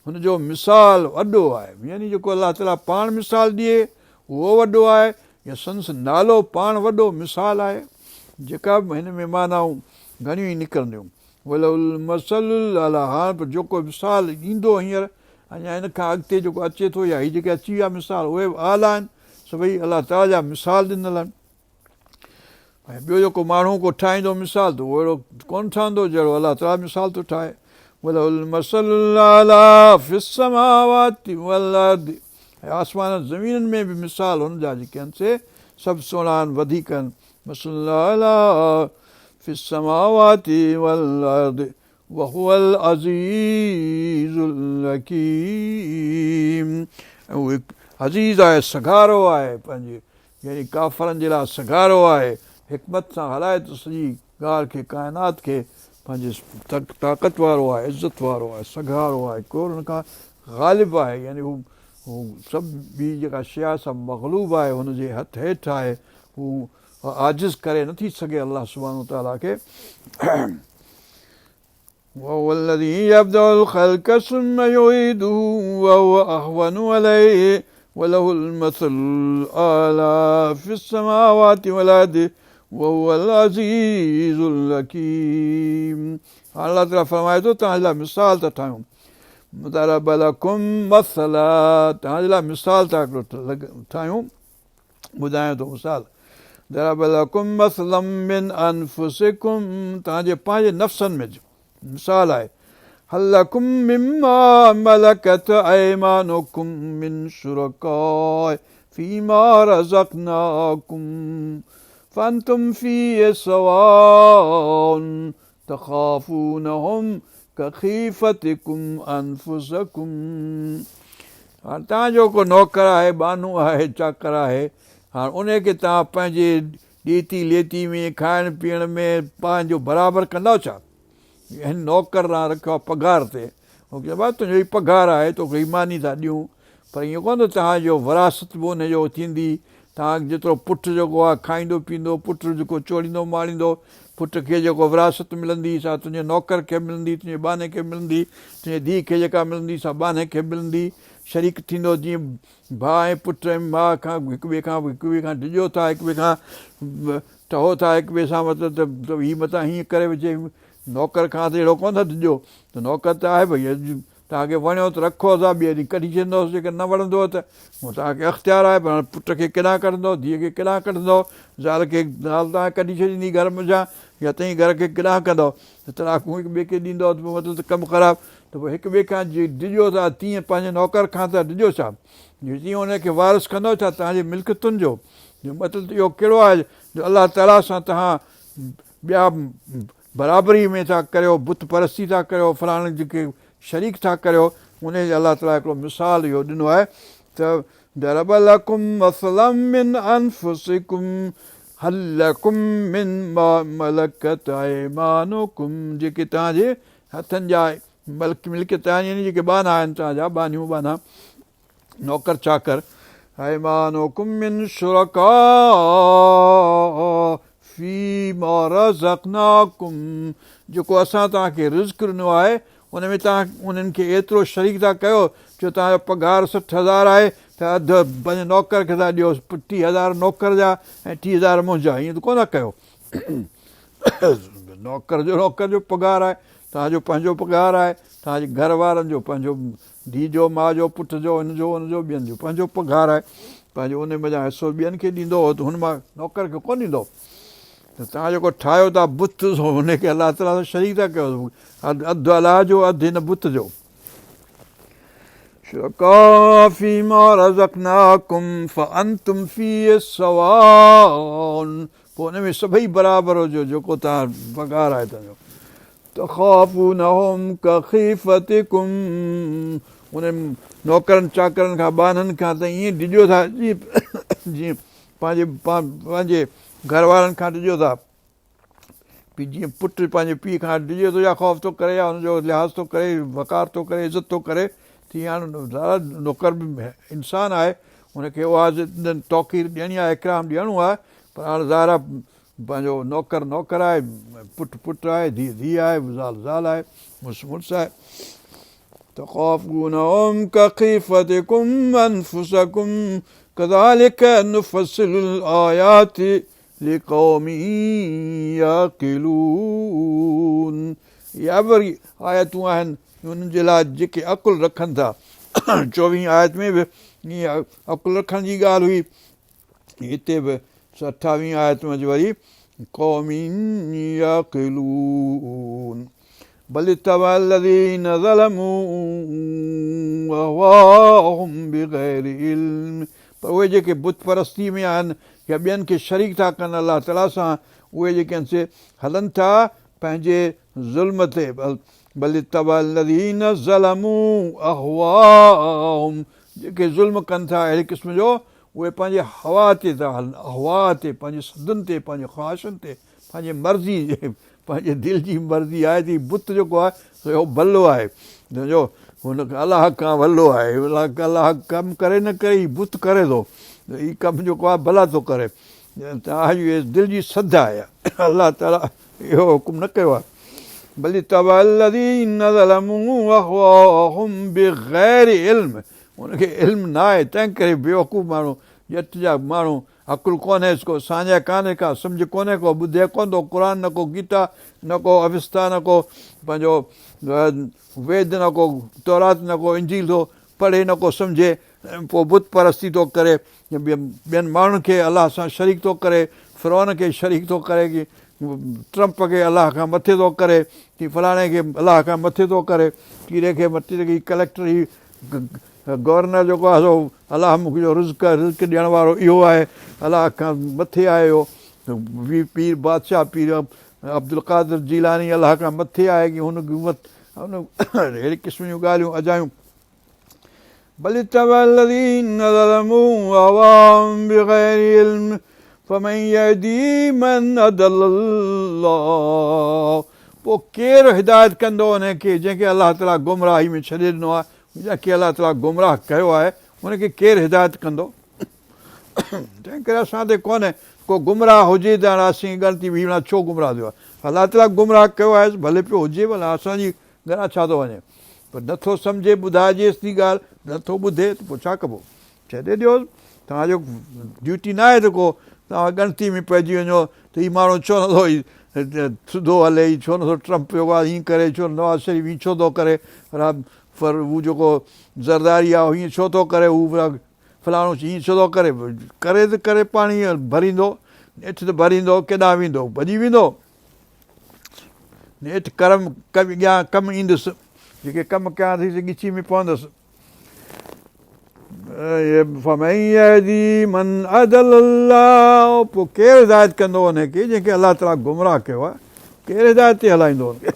هن جو مثال وڏو آهي يعني جيڪو الله تعالي پاڻ مثال ڏئي اهو وڏو آهي يا سندس نالو پاڻ وڏو مثال آهي، جيڪا به هن ۾ معنائون گهڻيون ئي نڪرنديون. وله المثل الاعليٰ هاڻ پر جيڪو مثال ايندو هينئر اڃا ان کان اڳتي جيڪو اچي ٿو يا هي جيڪي اچي ويا مثال اهي به اعليٰ آهن، سڀئي الله تعاليٰ جا مثال ڏنل آهن. ۽ ٻيو جيڪو ماڻهو ڪو ٺاهيندو مثال ته اهو اهڙو ڪونه ٺهندو جهڙو الله تعاليٰ مثال ٿو ٺاهي. وله المثل الاعليٰ في السماوات والارض ۽ آسمانن زمينن ۾ به مثال هن جا جيڪي آهن سي سڀ سهڻا آهن وڌيڪ آهن مثل الاعليٰ في السماوات والارض وهو العزيز الحڪيم ۽ هو عزيز آهي سگهارو آهي پنهنجي يعني ڪافرن جي لاء سگهارو آهي، حڪمت سان هلائي ٿو سڄي ڳالهه کي، ڪائنات کي پنهنجي طاقت وارو آهي، عزت وارو آهي، سگهارو آهي، ڪو ان کان غالب آهي يعني هو هو سڀ ٻي جيڪا شيء آهي سا مغلوب آهي، هن جي هٿ هيٺ آهي، هو عاجز ڪري نٿي سگهي الله سبحانه وتعاليٰ کي. وهو الذي يبدأ الخلق ثم يعيده وهو اهون عليه وله المثل الاعلى في السماوات والارض وهو العزيز الحكيم هاڻ الله تعالي فرمائي ٿو توهان جي لاء مثال ٿا ٺاهيون ضرب لڪم مثلا توهان جي لاء مثال ٿا ٺاهيون ٻڌايان ٿو مثال ضرب لڪم مثلا من انفسڪم توهان جي پنهنجي نفسن ۾ مثال آهي هل لڪم مما ملڪت ايمانڪم من شرڪاء فيما رزقناڪم فانتم فيه سواء تخافونهم ڪخيفتڪم انفسڪم هاڻ توهان جو ڪو نوڪر آهي، ٻانهو آهي، چاڪر آهي، هاڻ انهي کي توهان پنهنجي ڏيتي ليتي ۾، کائڻ پيئڻ ۾ پنهنجو برابر ڪندؤ ڇا؟ هن نوڪر ڏانهن رکيو آهي پگهار تي. هو چوندو آهي تنهنجو هي پگهار آهي، توکي هي ماني ٿا ڏيون، پر ائين ڪونه ته توهان جو وراثت به ان جو ٿيندي، توهان جيترو پٽ جيڪو آهي کائيندو پيئندو، پٽ جيڪو چوڙيندو ماڙيندو، پٽ کي جيڪو وراثت ملندي سا تنهنجي نوڪر کي ملندي، تنهنجي ٻانهي کي ملندي، تنهنجي ڌيء کي جيڪا ملندي سا ٻانهي کي ملندي، شريڪ ٿيندو جيئن ڀاء ۽ پٽ ۽ ماء کان هڪ ٻئي کان هڪ ٻئي کان ڊڄو ٿا، هڪ ٻئي کان ٽهو ٿا هڪ ٻئي سان مطلب ته هي متان هيئن ڪري وجهي، نوڪر کان ته اهڙو ڪونه ٿا ڊڄو ته نوڪر ته آهي ڀئي اڄ توهان کي وڻيو ته رکوس ها ٻئي ڏينهن ڪڍي ڇڏيندوس جيڪڏهن نه وڻندو ته پوء توهان کي اختيار آهي پر هاڻي پٽ کي ڪيڏانهن ڪڍندؤ ڌيء کي ڪيڏانهن ڪڍندؤ زال کي زال توهان ڪڍي ڇڏيندي گهر منجهان يا تئين گهر کي ڪيڏانهن ڪندؤ ته طلاقون هڪ ٻئي کي ڏيندؤ ته پوء مطلب ته ڪم خراب ته پوء هڪ ٻئي کان جي ڊڄو ٿا تيئن پنهنجي نوڪر کان ٿا ڊڄو ڇا تيئن ان کي وارث ڪندؤ ڇا توهان جي ملڪيتن جو مطلب ته اهو ڪهڙو آهي جو الله تعاليٰ سان توهان ٻيا برابري ۾ ٿا ڪريو، بت پرستي ٿا ڪريو، فلاڻي جي کي شريڪ ٿا ڪريو، انهيء جي الله تعاليٰ هڪڙو مثال اهو ڏنو آهي ته ضرب لڪم مثلا من انفسڪم هل لڪم مما ملڪت ايمانڪم جيڪي توهان جي هٿن جا ملڪ ملڪيت آهن يعني جيڪي ٻانها آهن توهان جا ٻانهيون ٻانها نوڪر چاڪر، ايمانڪم من شرڪاء فيما رزقناڪم جيڪو اسان توهان کي رزق ڏنو آهي ان ۾ توهان انهن کي ايترو شريڪ ٿا ڪيو جو توهان جو پگهار 60,000 آهي ته اڌ پنهنجي نوڪر کي ٿا ڏيو 30,000 نوڪر جا ۽ 30,000 منهنجا ائين ته ڪونه ٿا ڪيو نوڪر جو نوڪر جو پگهار آهي توهان جو پنهنجو پگهار آهي توهان جي گهر وارن جو پنهنجو ڌيء جو، ماء جو، پٽ جو، هن جو، ان جو، ٻين جو پنهنجو پگهار آهي، پنهنجو انهي منجهان حصو ٻين کي ڏيندو هو ته هن مان نوڪر کي ڪونه ڏيندو ته توهان جيڪو ٺاهيو ٿا بت سو هن کي الله تعاليٰ سان شريڪ ٿا ڪيو اڌ الله جو اڌ هن بت جو. شرڪاء فيما رزقناڪم فانتم فيه سواء پوء ان ۾ سڀئي برابر هجو جيڪو توهان پگهار آهي توهان جو تخافونهم ڪخيفتڪم انهن نوڪرن چاڪرن کان ٻانهن کان ته ائين ڊڄو ٿا جيئن پنهنجي پنهنجي گهر وارن کان ڊڄو ٿا جيئن پٽ پنهنجي پيء کان ڊڄي ٿو يا خوف ٿو ڪري يا هن جو لحاظ ٿو ڪري وقار ٿو ڪري عزت ٿو ڪري تيئن هاڻ نوڪر به انسان آهي هن کي اها توقير ڏيڻي آهي اڪرام ڏيڻو آهي پر هاڻ ظاهر آهي پنهنجو نوڪر نوڪر آهي، پٽ پٽ آهي، ڌيء ڌيء آهي، زال زال آهي، مڙس مڙس آهي. تخافونهم ڪخيفتڪم انفسڪم ڪذلڪ نفصل الآيات لقوم يعقلون اها به وري آيتون آهن انهن جي لاء جيڪي عقل رکن ٿا. چوويهين آيت ۾ به ائين عقل رکڻ جي ڳالهه هئي. هتي به اٺاويهين آيت منجهه وري قوم يعقلون بل اتبع الذين ظلموا اهواءهم بغير علم پر اهي جيڪي بت پرستي ۾ آهن يا ٻين کي شريڪ ٿا ڪن الله تعاليٰ سان اهي جيڪي آهن سي هلن ٿا پنهنجي ظلم تي بل اتبع الذين ظلموا اهواءهم جيڪي ظلم ڪن ٿا اهڙي قسم جو اهي پنهنجي هوا تي ٿا هلن، اهواء تي، پنهنجي سڌن تي، پنهنجي خواهشن تي، پنهنجي مرضي، پنهنجي دل جي مرضي آهي ته هي بت جيڪو آهي سو اهو ڀلو آهي، سمجهو هن الله کان ڀلو آهي، الله ڪم ڪري نه ڪري هي بت ڪري ٿو، هي ڪم جيڪو آهي ڀلا ٿو ڪري، توهان جي دل جي سڌ آهي، الله تعاليٰ اهو حڪم نه ڪيو آهي. بل اتبع الذين ظلموا اهواءهم بغير علم هن کي علم نه آهي، تنهن ڪري بيوقوف ماڻهو، ڄٽ جا ماڻهو، عقل ڪونهيس ڪو، ساڃاهه ڪانهي ڪا، سمجهه ڪونهي ڪو، ٻڌي ڪونه ٿو قرآن نه ڪو گيتا، نه ڪو اوستا، نه ڪو پنهنجو ويد، نه ڪو تورات، نه ڪو انجيل ٿو پڙهي نه ڪو سمجهي، پوء بت پرستي ٿو ڪري، ٻين ماڻهن کي الله سان شريڪ ٿو ڪري، فرعون کي شريڪ ٿو ڪري، ڪي ٽرمپ کي الله کان مٿي ٿو ڪري، ڪي فلاڻي کي الله کان مٿي ٿو ڪري، ڪيري کي مٿي ڪليڪٽر هي گورنر جيڪو آهي سو الله مون کي جو رزق رزق ڏيڻ وارو اهو آهي، الله کان مٿي آهي اهو پير بادشاهه پير عبدالقادر جيلاني الله کان مٿي آهي ڪي هن اهڙي قسم جون ڳالهيون اجايون. بل اتبع الذين ظلموا اهواءهم بغير علم فمن يهدي من اضل الله پوء ڪير هدايت ڪندو ان کي جنهن کي الله تعالي گمراهي ۾ ڇڏي ڏنو آهي جنهن کي الله تعالي گمراهه ڪيو آهي ان کي ڪير هدايت ڪندو تنهن ڪري اسان تي ڪونهي ڪو گمراهه هجي ته هاڻي اسين ڳڻتي ويهي ڇو گمراهه ٿيو آهي الله تعالي گمراهه ڪيو آهي ڀلي پيو هجي ڀلا اسان جي گهڻا ڇا ٿو وڃي پر نه ٿو سمجهي ٻڌائجيس ٿي ڳالهه نه ٿو ٻڌي ته پوء ڇا ڪبو ڇڏي ڏيوس توهان جو ڊيوٽي نه آهي ته ڪو توهان ڳڻتي ۾ پئجي وڃو ته هي ماڻهو ڇو نٿو سڌو هلي هي ڇو نٿو ٽرمپ پيو آهي هيئن ڪري ڇو نواز شريف هيئن ڇو ٿو ڪري پر هو جيڪو زرداري آهي هيئن ڇو ٿو ڪري هو فلاڻو هيئن ڇو ٿو ڪري ڪري ته ڪري پاڻي ڀريندو نيٺ ته ڀريندو ڪيڏانهن ويندو ڀڄي ويندو نيٺ ڪرم اڳيان ڪم ايندس، جيڪي ڪم ڪيان اٿئي سي ڳچي ۾ پوندس. فمن يهدي من اضل الله پوء ڪير هدايت ڪندو ان کي جنهن کي الله تعالي گمراهه ڪيو آهي ڪير هدايت تي هلائيندو ان کي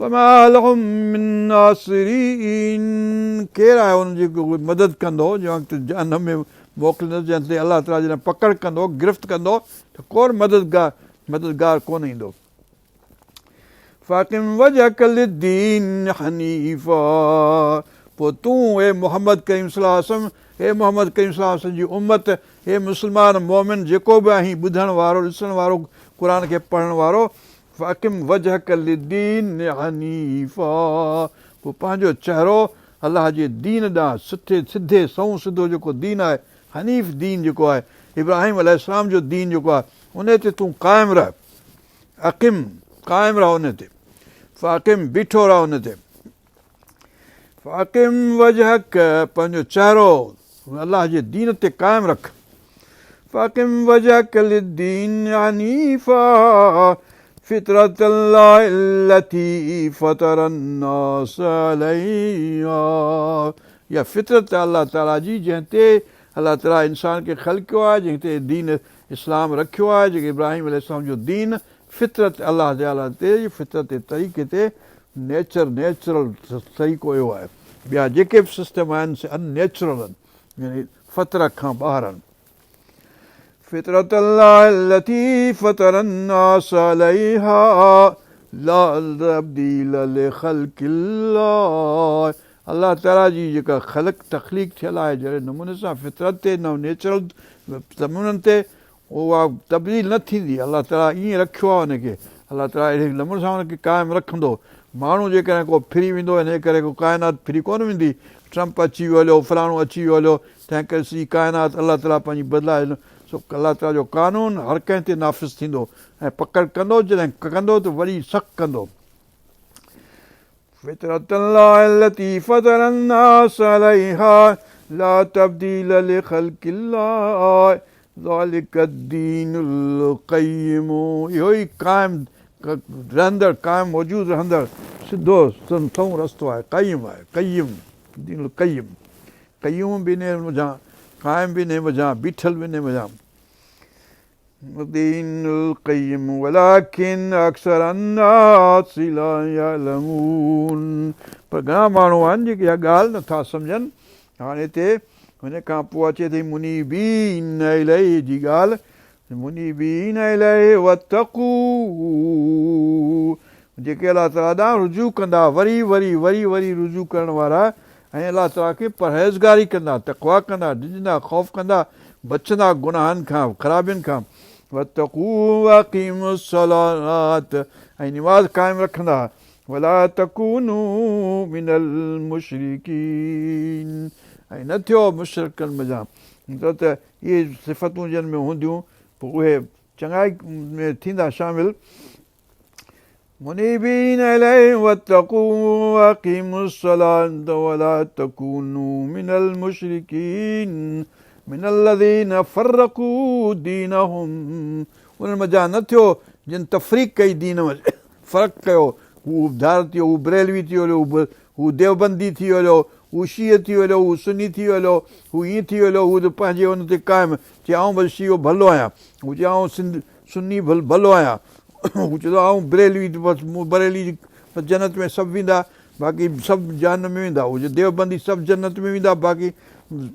وما لهم من ناصرين ڪير آهي ان جي مدد ڪندو جنهن وقت جهنم ۾ موڪليندس جنهن تي الله تعالي جڏهن پڪڙ ڪندو گرفت ڪندو ته ڪو مددگار مددگار ڪونه ايندو. فاقم وجهک للدين حنيفا پوء تون اي محمد ڪريم صلي الله عليه وسلم اي محمد ڪريم صلي الله عليه وسلم جي امت اي مسلمان مؤمن جيڪو به آهين ٻڌڻ وارو ڏسڻ وارو قرآن کي پڙهڻ وارو فاقم وجهک للدين حنيفا پوء پنهنجو چهرو الله جي دين ڏانهن سٺي سڌي سنئون سڌو جيڪو دين آهي حنيف دين جيڪو آهي، ابراهيم عليه السلام جو دين جيڪو آهي، انهي تي تون قائم رهه. اقم، قائم رهه انهي تي. فاقم، بيٺو رهه انهي تي. فاقم وجهک، پنهنجو چهرو الله جي دين تي قائم رک. فاقم وجهک للدين حنيفا فطرت الله التي فطر الناس عليها اها فطرت آهي الله تعاليٰ جي جنهن تي الله تعاليٰ انسان کي خلقيو آهي جنهن تي دين اسلام رکيو آهي جيڪي ابراهيم عليه السلام جو دين فطرت الله تعاليٰ تي فطرت جي طريقي تي نيچر نيچرل طريقو اهو آهي ٻيا جيڪي به سسٽم آهن سي ان نيچرل آهن يعني فطرت کان ٻاهر آهن فطرت الله التي فطر الناس عليها لا تبديل لخلق الله الله تعاليٰ جي جيڪا خلق تخليق ٿيل آهي جهڙي نموني سان فطرت تي نيچرل نمونن تي اها تبديل نه ٿيندي الله تعاليٰ ائين رکيو آهي ان کي الله تعاليٰ اهڙي نموني سان ان کي قائم رکندو ماڻهو جيڪڏهن ڪو ڦري ويندو انهيء ڪري ڪو ڪائنات ڦري ڪونه ويندي ٽرمپ اچي ويو هليو فلاڻو اچي ويو هليو تنهن ڪري سڄي ڪائنات الله تعاليٰ پنهنجي بدلائي سو الله تعاليٰ جو قانون هر ڪنهن تي نافذ ٿيندو ۽ پڪڙ ڪندو جڏهن ڪندو ته وري سخت ڪندو. فطرت الله التي فطر الناس عليها لا تبديل لخلق الله ذلک الدين القيم اهو ئي قائم رهندڙ قائم موجود رهندڙ سڌو سنئون رستو آهي قيم آهي قيم دين القيم قيوم به انهيء منجهان قائم به انهيء منجهان بيٺل به انهيء منجهان الدين القيم ولڪن اڪثر الناس لا يعلمون پر گهڻا ماڻهو آهن جيڪي اها ڳالهه نٿا سمجهن هاڻي هتي ان کان پوء اچي ٿي منيبين اليه جي ڳالهه منيبين اليه واتقوه جيڪي الله تعاليٰ ڏانهن رجوع ڪندا وري وري وري وري رجوع ڪرڻ وارا ۽ الله تعاليٰ کي پرهيزگاري ڪندا تقويٰ ڪندا ڊڄندا خوف ڪندا بچندا گناهن کان خرابين کان واتقوه واقيموا الصلاة ۽ نماز قائم رکندا ولا تڪونوا من المشرڪين ۽ نه ٿيو مشرڪن منجهان مطلب ته اهي صفتون جن ۾ هونديون پوء اهي چڱائي ۾ ٿيندا شامل منيبين اليه واتقوه واقيموا الصلاة ولا تڪونوا من المشرڪين من الذين فرقوا دينهم انهن منجهان نه ٿيو جن تفريق ڪئي دين ۾ فرق ڪيو هو ڌار ٿيو هو بريلوي ٿي ويو هو هو ديوبندي ٿي ويو، هو شيعي ٿي ويو، هو سني ٿي ويو، هو ائين ٿي ويو، هو ته پنهنجي ان تي قائم، چي آئون بس شيعو ڀلو آهيان، هو چي آئون سنڌ سني ڀلو آهيان، هو چئي ٿو آئون بريلوي بس مون بريلوي بس جنت ۾ سڀ ويندا باقي سڀ جهنم ۾ ويندا، هو چي ديوبندي سڀ جنت ۾ ويندا باقي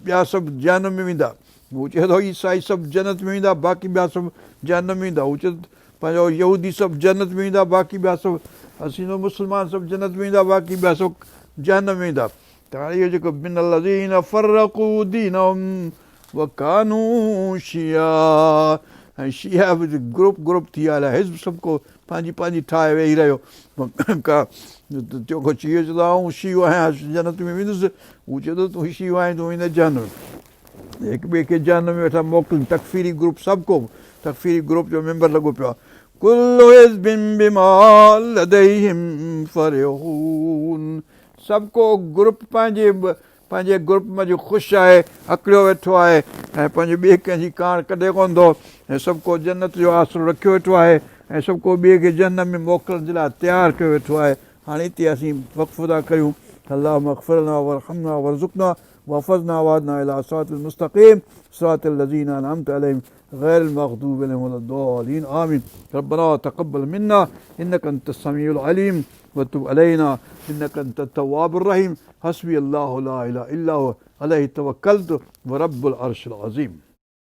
ٻيا سڀ جهنم ۾ ويندا، هو چئي ٿو عيسائي سڀ جنت ۾ ويندا باقي ٻيا سڀ جهنم ۾ ويندا، هو چئي ٿو پنهنجو يهودي سڀ جنت ۾ ويندا باقي ٻيا سڀ اسين ته مسلمان سڀ جنت ۾ ويندا باقي ٻيا سڀ جهنم ۾ ويندا ته هاڻي اهو جيڪو من الذين فرقوا دينهم وڪانوا شيعا ۽ شيعا به گروپ گروپ ٿي ويا حزب سڀ ڪو پنهنجي پنهنجي ٺاهي ويهي رهيو ڪا ٽيون ڪو شيعو چوندو آئون شيعو آهيان جنت ۾ ويندس هو چوندو تون شيعو آهين تون ويندين جهنم ۾ هڪ ٻئي کي جهنم ۾ ويٺا موڪلين تڪفيري گروپ سڀ ڪو تڪفيري گروپ جو ميمبر لڳو پيو آهي ڪل حزب بما لديهم فرحون سڀ ڪو گروپ پنهنجي پنهنجي گروپ منجهه خوش آهي اڪڙيو ويٺو آهي ۽ پنهنجي ٻئي ڪنهن جي ڪاڻ ڪڍي ڪونه ٿو ۽ سڀ ڪو جنت جو آسرو رکيو ويٺو آهي ۽ سڀ ڪو ٻئي کي جهنم ۾ موڪلڻ جي لاء تيار ڪيو ويٺو آهي هاڻي هتي اسين وقفو ٿا ڪريون اللهم اغفر لنا وارحمنا وارزقنا واحفظنا واهدنا الي صراط المستقيم صراط الذين انعمت عليهم غير المغضوب عليهم ولا الضالين آمين ربنا تقبل منا انك انت السميع العليم وتب علينا انك انت التواب الرحيم حسبي الله لا اله الا هو عليه توكلت ورب العرش العظيم.